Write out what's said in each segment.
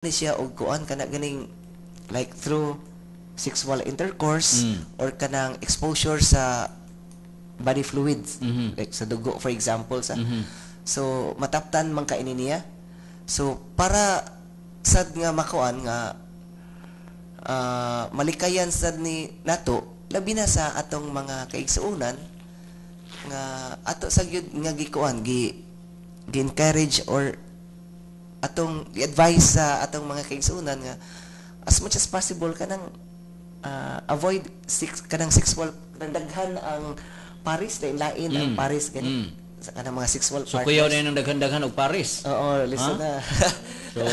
Ni siya og kuan kana ganing like through sexual intercourse or kanang exposure sa body fluids, like sa dugo, for example, sa. So mataptan man kaini niya. So para sad nga makuan nga malikayan sad ni nato, labi na sa atong mga kaigsuonan nga ato sa gyud nga gikuan, gi gi-encourage or atong i-advise sa atong mga kaigsuonan nga as much as possible kanang avoid six kanang sexual, kanang daghan ang pares, lain lain ang pares gani sa kanang mga sexual So partners. Kuyaw na yung daghan-daghan og pares. Oo, listen na. So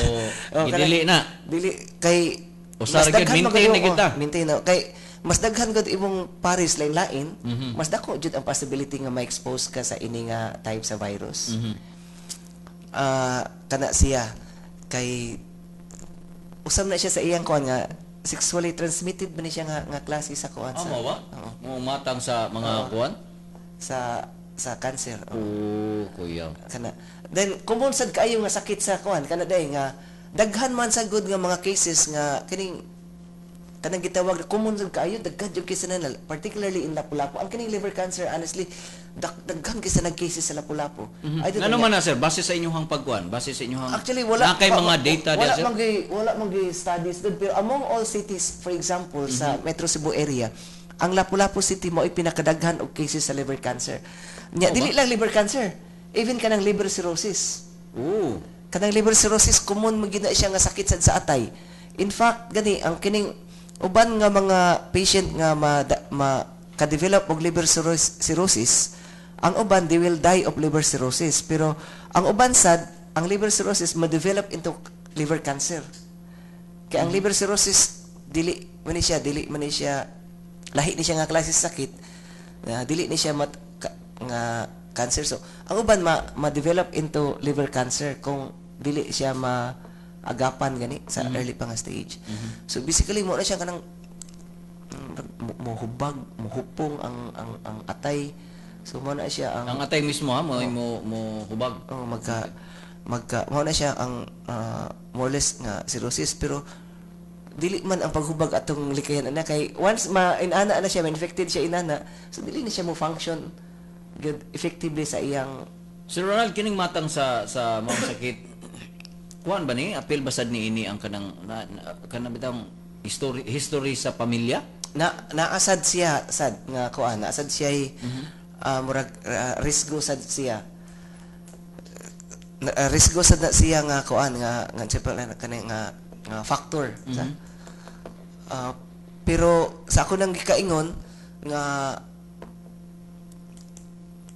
Oh, gidili na. Dili kay Usa ra gyud, daghan man maintain gud na kita. Oh, maintain na. Kay mas daghan gud imong pares lain-lain, mas dako jud ang possibility nga ma-expose ka sa ini nga type sa virus. Kana siya kay usab na siya sa iyang kuan nga sexually transmitted ba ni siya nga klase sa kuan Ah, sa mo ba? Oo. Mo matang sa mga kuan? Sa cancer. Oo. Oh, kuyaw. Kana then common sad kaayo nga sakit sa kuan kana day nga daghan man sa good nga mga cases nga kining kanang gitawag na common sad kaayo, daghan jud kaysa na, particularly in Lapu-Lapu, ang kining liver cancer. Honestly, daghan kaysa nag cases sa Lapu-Lapu. I don't Ngano know. man na, sir, base sa inyong pagkuan, base sa inyong Actually, wala na kay mga data wala diya, sir. Wala man gyud studies dun, pero among all cities, for example, sa Metro Cebu area, ang Lapu-Lapu City mo ay pinakadaghan og cases sa liver cancer. Nya Oh, dili ba? lang liver cancer, even kanang liver cirrhosis. Oh. Kanang liver cirrhosis, common man gyud na siya nga sakit sad sa atay. In fact, gani ang kining uban nga mga patient nga ma ka-develop og liver cirrhosis, ang uban, they will die of liver cirrhosis, pero ang uban sad, ang liver cirrhosis ma-develop into liver cancer. Kaya ang liver cirrhosis, dili man ni siya, lahi ni siya nga klase sa sakit na dili ni siya nga cancer. So ang uban ma-develop into liver cancer kung dili siya maagapan gani sa early pa nga stage. So basically mo na siya kanang mohubag, mohupong ang atay. So mo na siya ang Ang atay mismo ha, mo mo mo hubag. Oh, magka magka mao na siya ang more or less nga cirrhosis, pero dili man ang paghubag atong likayan ana kay once ma inana na siya, ma-infected siya inana, so dili na siya mo function good effectively sa iyang Sir Ronald, kining matang sa mga sakit, kuan ba ni apil basad ni ini ang kanang kanang bitang history history sa pamilya? Na naasad siya sad nga kuan, naasad siya murag risgo sad siya na, risgo sad na siya nga kuan nga siyempre na kani nga factor sa. Pero sa ako nang gikaingon nga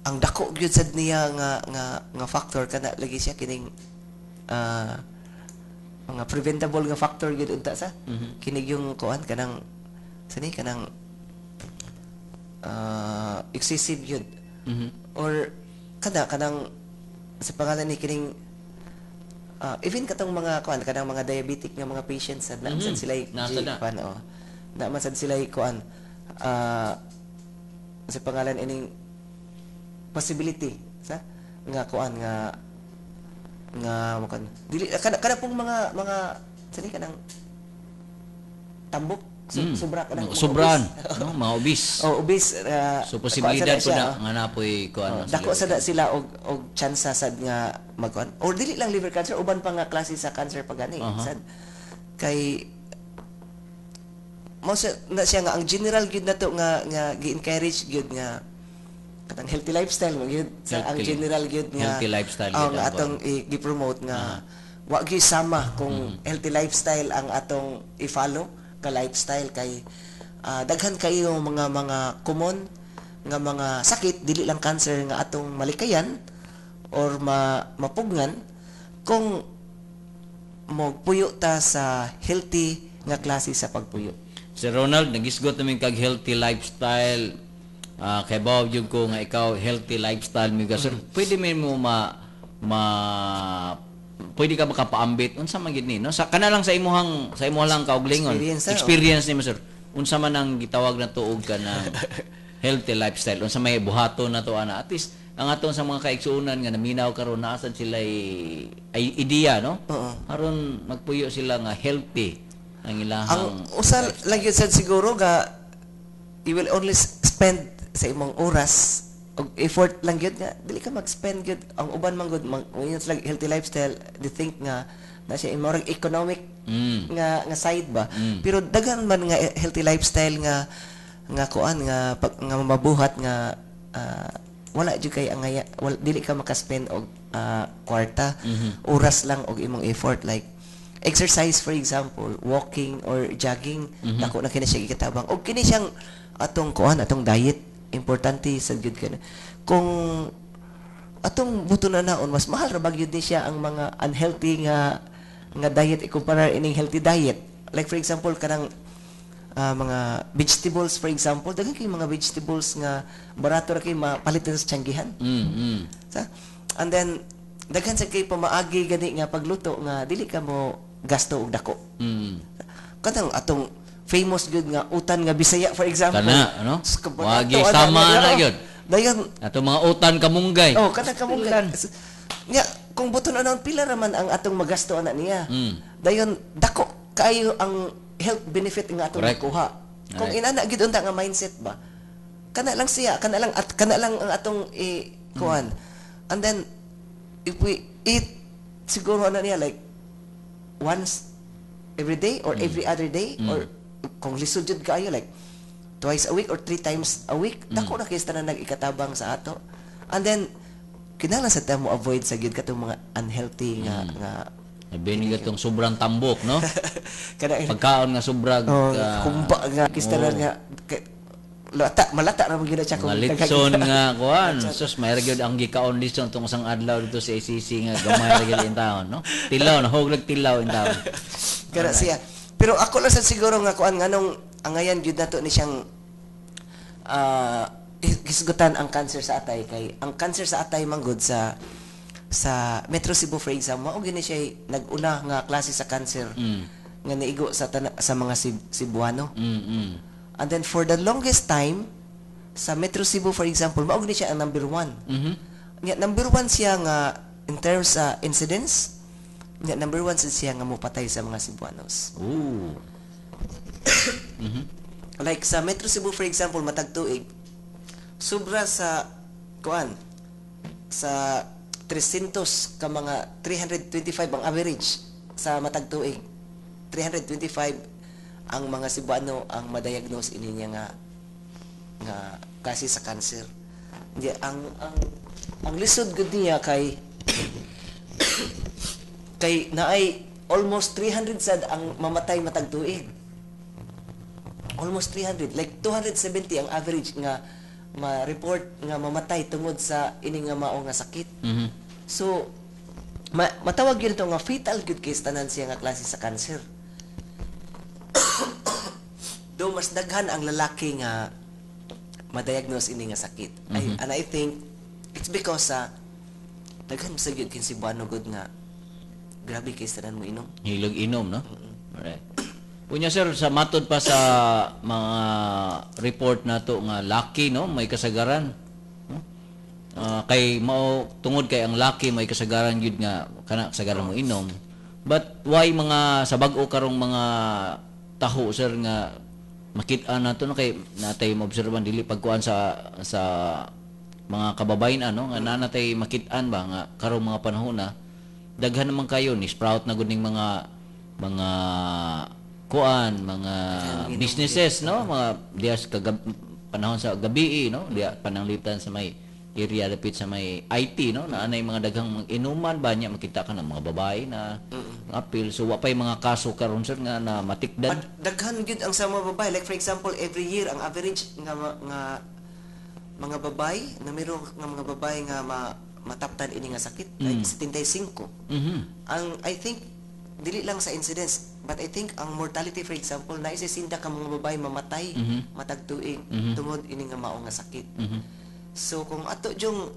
ang dako gyud sad niya nga factor kana lagi siya kining mga preventable nga factor gyud unta sa kinig yung kuan kanang sani kanang excessive yun or kanang sa pangalan ni kining even katong mga kuan kanang mga diabetic nga mga patients sad na sad sila Nasa na. Kuan, oh, na man sad sila kuan sa pangalan ining possibility sa nga kuan nga nga mukan dili kana pong mga sani kanang tambok sobra kanang mga Sobran, obese. No, mga obese. Oh, obese. So posibilidad kuan po sa na na siya, oh. nga napoy kuan Oh, sa dako liver sa na sila og tsansa sad nga magkuan or dili lang liver cancer, uban pa nga klase sa cancer pa gani sad kay mo sa na siya nga ang general gyud nato nga gi-encourage gyud nga katang healthy lifestyle mo gyud sa ang general gyud nga Healthy lifestyle oh, gyud nga ang atong gi-promote nga wa gyud sama kung healthy lifestyle ang atong i-follow ka lifestyle kay daghan kayo mga common nga mga sakit, dili lang cancer, nga atong malikayan or mapugngan kung mogpuyo ta sa healthy nga klase sa pagpuyo. Sir Ronald, nagisgot namin kag healthy lifestyle. Kay bawo jud ko nga ikaw healthy lifestyle mi ka, sir. Pwede mo ma ma pwede ka makapaambit unsa man gid ni, no, sa kana lang sa imuhang lang kauglingon Experience, ah, oh. Experience nimo, sir, unsa man ang gitawag na tuog ka na healthy lifestyle, unsa may buhaton na to ana, at least Ang aton sa mga kaigsuonan nga naminaw karon, naa sad sila ay ideya, no? Oo. Aron magpuyo sila nga healthy ang ilahang Ang usa lang yun sad siguro nga you will only spend sa imong oras og effort lang gyud nga dili ka mag-spend gyud. Ang uban man gud mag when it's like healthy lifestyle, they think nga na siya murag economic nga nga side ba, pero daghan man nga healthy lifestyle nga nga kuan nga pag, nga mabuhat nga wala jud kay ang wala, dili ka makaspend og kwarta, oras lang og imong effort, like exercise, for example, walking or jogging. Dako na kini siya gikatabang, og kini siyang atong kuan, atong diet, importante sa gyud kana. Kung atong buto na naon, mas mahal ra ba gyud ni siya ang mga unhealthy nga nga diet ikumpara ining healthy diet? Like for example, kanang mga vegetables, for example, daghan kay mga vegetables nga barato ra kay mapalit na sa tiyanggihan. Sa and then daghan sa kay pamaagi gani nga pagluto nga dili ka mo gasto og dako. Kanang atong famous gyud nga utan nga Bisaya, for example. Kana, ano? Sus, kabarato, Wagi ana, sama ana, na gyud. Dayon. Ato mga utan kamunggay. Oh, kanang kamunggay. Nya, kung buton ana, pila ra man ang atong magasto ana niya. Dayon dako kaayo ang health benefit nga atong makuha. Kung inana gid unta nga mindset ba. Kana lang siya, kana lang at kana lang ang atong i kuan. And then if we eat siguro ana niya like once every day or every other day, or kung lisod jud kaayo, like twice a week or three times a week, dako na kay tanan nag-ikatabang sa ato. And then kinahanglan sa ta mo avoid sa gyud katong mga unhealthy nga nga Sabi ni katong sobrang tambok, no? Kana Pagkaon nga sobrang oh, kumba nga kistanan nga lata malata ra man gyud na siya kung mga litson nga kuan. Sus, may ra gyud ang gikaon litson tong isang adlaw dito sa ACC nga gamay ra gyud in taon, no? Tilaw na hoglag tilaw in taon. Kana siya. Pero ako lang sa siguro nga kuan, nganong angayan gyud nato ni siyang hisgutan ang cancer sa atay, kay ang cancer sa atay manggod sa Metro Cebu, for example, mao gini siya nag-una nga klase sa cancer nga naigo sa mga Cebuano. And then for the longest time sa Metro Cebu, for example, mao gini siya ang number one. Nga number one siya nga in terms sa incidence, nga number one siya nga mopatay sa mga Cebuanos. Ooh. Like sa Metro Cebu, for example, matag tuig sobra sa kuan sa 300 ka mga 325 ang average sa matag tuig. 325 ang mga Cebuano ang ma-diagnose ini niya nga nga klase sa cancer. Hindi ang lisod gud niya kay kay naay almost 300 sad ang mamatay matag tuig. Almost 300, like 270 ang average nga ma-report nga mamatay tungod sa ini nga mao nga sakit. So matawag yun ito nga fatal gyud kay tanan siya nga klase sa cancer. Do mas daghan ang lalaki nga ma-diagnose ini nga sakit. And I think it's because sa daghan sa gyud kin Cebuano gud nga grabe kay tanan mo inom. Hilog inom, no? Alright. Unya sir, sa matod pa sa mga report nato nga laki, no, may kasagaran, no? Kay mao tungod kay ang laki may kasagaran gyud nga kana kasagaran mo inom. But why mga sa bag-o karong mga taho, sir, nga makit-an nato, no, kay natay moobserban dili pagkuan sa sa mga kababayen, ano, nga nanatay makit-an ba nga karong mga panahon na daghan naman kayo ni sprout na gud ning mga mga kuan, mga businesses, no, mga diya sa panahon sa gabi, no, diya pananglitan sa may area dapit sa may IT, no, na anay mga daghang mga inuman ba niya, makita ka ng mga babae na apil. So wa pay mga kaso karon, sir, nga na matikdan? At daghan gyud ang sa mga babae. Like for example, every year ang average nga nga mga babae, numero nga mga babae nga mataptan ini nga sakit, like 75. Ang I think dili lang sa incidence, but I think ang mortality, for example, na 60 ka mga babae mamatay matag tuig tungod ini nga mao nga sakit. So kung ato yung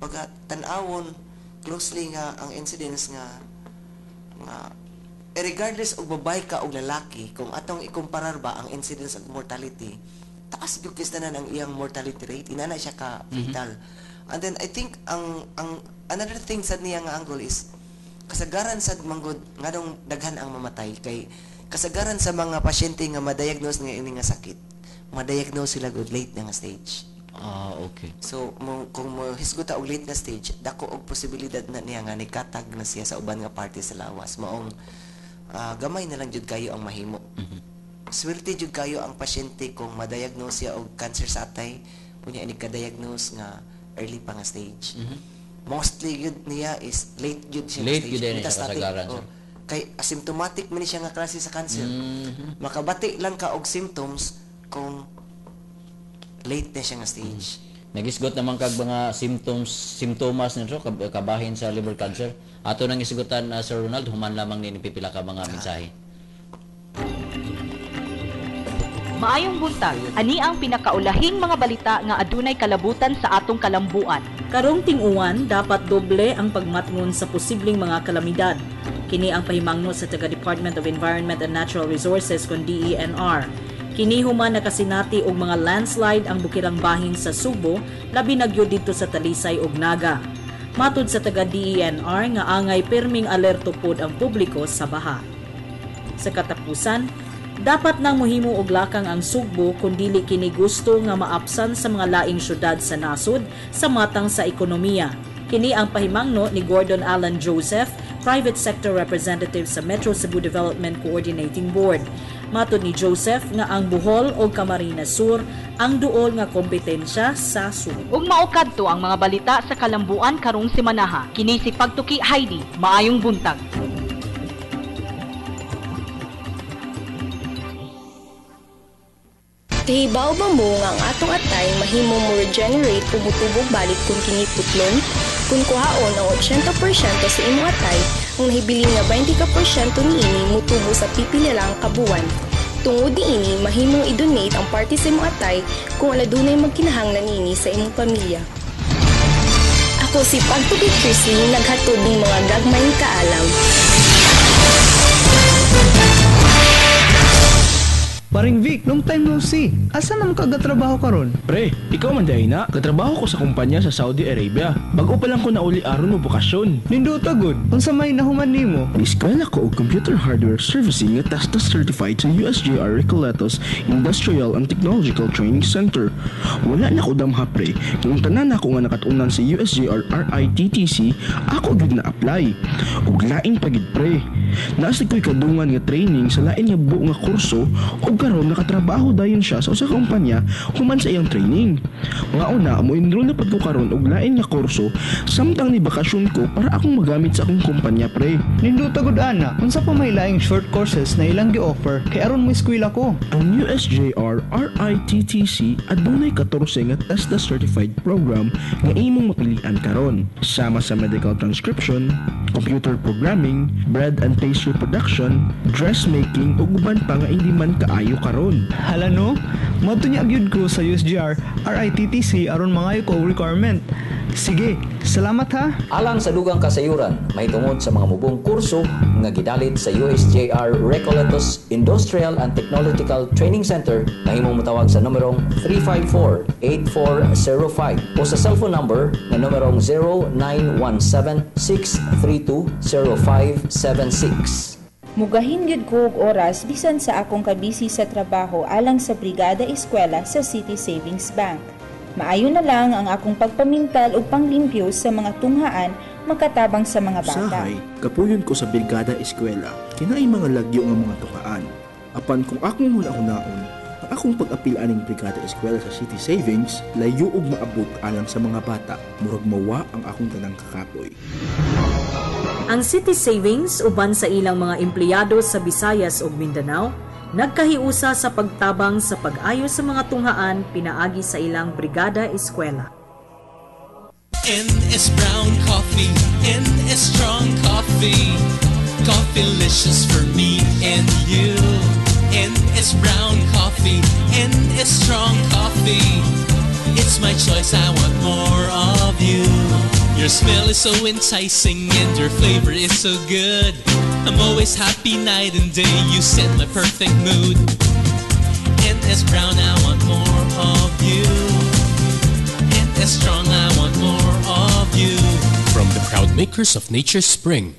pagka tan-awon closely nga ang incidence nga nga regardless og babae ka og lalaki, kung atong ikumparar ba ang incidence of mortality, taas Taas gyud kay tanan ang iyang mortality rate. Inana siya ka fatal. And then I think ang another thing sad niya nga angle is kasagaran sad manggod nganong daghan ang mamatay, kay kasagaran sa mga pasyente nga ma-diagnose nga ini nga sakit, ma-diagnose sila good late na nga stage. So mo, kung mo hisgot ta og late na stage, dako og posibilidad na niya nga nikatag na siya sa uban nga parte sa lawas. Maong gamay na lang jud kayo ang mahimo. Swerte jud kayo ang pasyente kung ma-diagnose siya og cancer sa atay unya ini ka-diagnose nga early pa nga stage. Mostly jud niya is late jud siya nga Late stage. Jud na siya Metastatic. kasagaran, Oh. sir. Kay asymptomatic man ni siya nga klase sa cancer. Makabati lang ka og symptoms kung late na siya nga stage. Nagisgot naman kag mga symptoms, simptomas nito kabahin sa liver cancer. Ato nang isgutan, Sir Ronald, human lamang ni pipila ka mga mensahe. Maayong buntag, ani ang pinakaulahing mga balita nga adunay kalabutan sa atong kalambuan. Karong ting-uwan, dapat doble ang pagmatngon sa posibleng mga kalamidad. Kini ang pahimangno sa taga Department of Environment and Natural Resources kon DENR. Kini human nakasinati og mga landslide ang bukirang bahin sa Sugbo, labi na gyud didto sa Talisay ug Naga. Matud sa taga DENR nga angay pirming alerto pod ang publiko sa baha. Sa katapusan, dapat nang mohimo og lakang ang Sugbo kung dili kini gusto nga maapsan sa mga laing syudad sa nasod sa matang sa ekonomiya. Kini ang pahimangno ni Gordon Alan Joseph, private sector representative sa Metro Cebu Development Coordinating Board. Matod ni Joseph nga ang Bohol o Camarines Sur ang duol nga kompetensya sa Sugbo. Ug mao kadto ang mga balita sa kalambuan karong semanaha. Kini si Pagtuki Heidi. Maayong buntag. Kahibaw ba mo nga ang atong atay mahimo mo regenerate ug mutubog balik kung kini putlon? Kung kuhaon ang 80% sa imong atay, ang nahibilin nga 20% ka porsyento niini mutubo sa pipila lang ka buwan. Tungod niini, mahimong i-donate ang parte sa imong atay kung adunay magkinahanglan niini sa imong pamilya. Ako si Pagtuki Chrisley, naghatod ng mga gagmayng kaalam. Paring Vic, long time no see. Asa na mo kagatrabaho karon? Pre, ikaw man diay na. Katrabaho ko sa kumpanya sa Saudi Arabia. Bago pa lang ko nauli aron mo bakasyon. Nindota gud. Unsa may nahuman nimo? Eskwela ko og computer hardware servicing nga TESDA certified sa USJR Recoletos Industrial and Technological Training Center. Wala na ko damha, pre. Kung tanan ako nga nakatunan sa USJR RITTC, ako gyud na apply. Ug lain pa gid, pre. Naa ko'y kadungan nga training sa lain nga buo nga kurso ug karon nakatrabaho dayon siya sa usa ka kumpanya human sa iyang training. Nga una mo enroll na pud ko karon og lain nga kurso samtang ni bakasyon ko para akong magamit sa akong kumpanya, pre. Nindota gud ana. Unsa pa may laing short courses na ilang gi-offer kay aron mo eskwela ko? Ang USJR RITTC adunay 14 nga TESDA certified program nga imong mapilian karon. Sama sa medical transcription, computer programming, bread and pastry production, dressmaking ug uban pa nga hindi man kaayo karon. Hala no, moadto nya gyud ko sa USJR RITTC aron mangayo ko og requirement. Sige, salamat ha. Alang sa dugang kasayuran, mahitungod sa mga mubong kurso nga gidalit sa USJR Recoletos Industrial and Technological Training Center, mahimong motawag sa numerong 354-8405 o sa cellphone number nga numerong 0917-632-0576. Mugahin gyud ko og oras bisan sa akong kabisi sa trabaho alang sa Brigada Eskwela sa City Savings Bank. Maayo na lang ang akong pagpamintal ug panglimpyo sa mga tunghaan makatabang sa mga bata. Usahay, kapuyon ko sa Brigada Eskwela, kinaay mga lagyo nga mga tunghaan. Apan kung akong huna-hunaon, ang akong pag-apil aning Brigada Eskwela sa City Savings, layo og maabot alang sa mga bata, murag mawa ang akong tanang kakapoy. Ang City Savings uban sa ilang mga empleyado sa Visayas ug Mindanao nagkahiusa sa pagtabang sa pag-ayo sa mga tunghaan pinaagi sa ilang Brigada Eskwela. NS Brown Coffee, NS Strong Coffee. Coffeelicious for me and you. NS Brown Coffee, NS Strong Coffee. It's my choice, I want more of you. Your smell is so enticing and your flavor is so good. I'm always happy night and day, you set my perfect mood. NS Brown, I want more of you. NS Strong, I want more of you. From the proud makers of Nature's Spring,